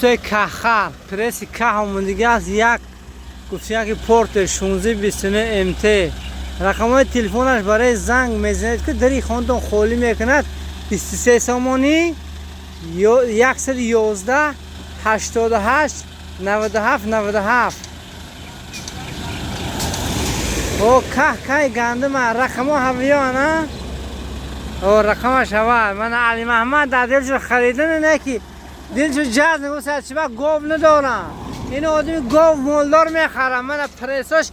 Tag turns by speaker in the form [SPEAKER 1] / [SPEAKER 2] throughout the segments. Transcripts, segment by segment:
[SPEAKER 1] Дӯстои кахар пресси ках омадига аст як гуфтия ки Портер 1629 МТ. Рақамҳои телефонаш барои занг мезанед ки дари хонатон холӣ мекунад 23 сомонӣ 111 88 97 97. О ках кай гандима рақамҳо ҳавиёна о рақамаш ҳава мана Али Маҳмад дар дилшо харидане не ки дилшо ҷазм гуфт чиба гов надорам. Ин одами гов молдор мехарам. Мана прессош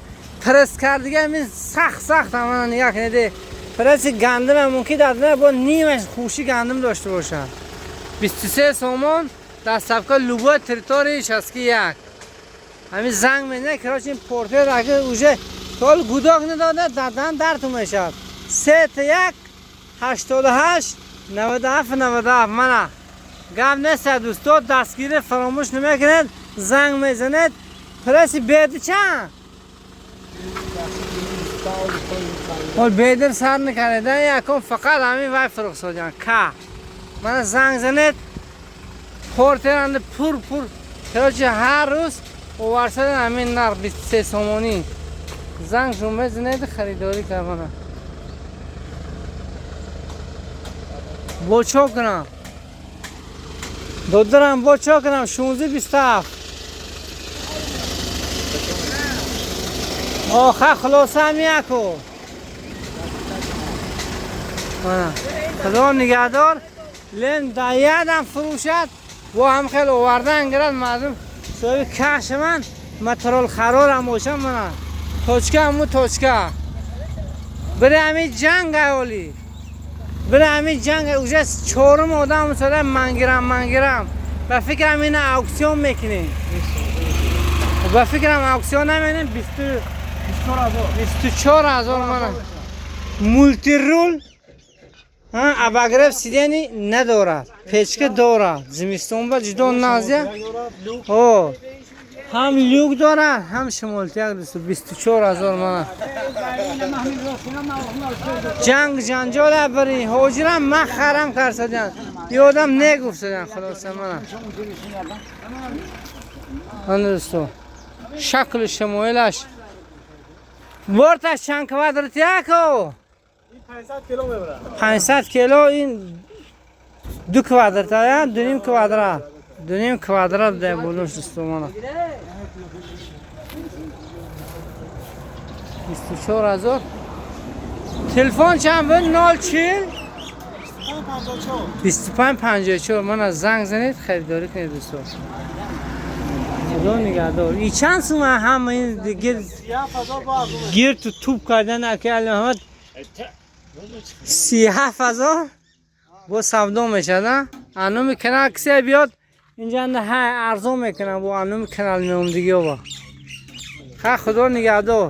[SPEAKER 1] пресс кардига мин сахт сахт мана нигоҳ кунед пресси гандима мумкин дар бо нимаш хуши гандим дошта бошад. 23 сомон доставка любой территории 61. Ҳамин занг мезанад короче ин Портер агар уже тол гудок надода дадан дарту мешавад. 3 1 88 97 97 мана гап нест дӯсто дастгирӣ фаромӯш намекунед занг мезанед пресси беди чанд? Ҳол бедир сар накарда якум фақат ҳамин вай фурӯхсодиан ка мана занг занед Портеранда пур пур короче ҳар рӯз оварсадан ҳамин нарх 23 сомонӣ занг шумо мезанед харидорӣ кар мана бо чо кунам додарам бо чо кунам 16 27 охар хулоса ҳам яку худо нигаҳдор лен даядам фурӯшад бо ҳам хел овардан гирад мардум соҳиби каши ман материал харорам бошам мана точка ҳаму точка бире ҳамин ҷанг аёли бире ҳамин ҷанг уже чорум одам сода ман гирам ба фикрам ина ауксион мекунем ба фикрам ауксион намекунем 24 ҳазор мана мултирул обогрев сиденья надорад печка дорад зимистон ба ҷудо назия о ҳам люк дорад ҳам шимолтияк дӯсто 24 ҳазор мана ҷанг ҷанҷола бари ҳоҷирам ман харам карсадиан ёдам негуфтадан хулоса мана мана дӯсто шаклу шамоилаш борташ чанд квадрат яко
[SPEAKER 2] 500 кило мебарад.
[SPEAKER 1] 500 кило ин ду квадрат я дуним квадрат дуним квадрат да булуш дӯсто мана 24 ҳазор телефон чанд буд 040 25 54 мана занг занед харидорӣ кунед дӯсто худо нигаҳдор и чанд сума ҳама ин гир ту туп кардан аки Али Маҳмад 37 ҳазор бо савдо мешавад ануми канал кисе биёд инҷа ҳай арзон мекунам бо ануми канал меомдигиёба ха худо нигаҳдор.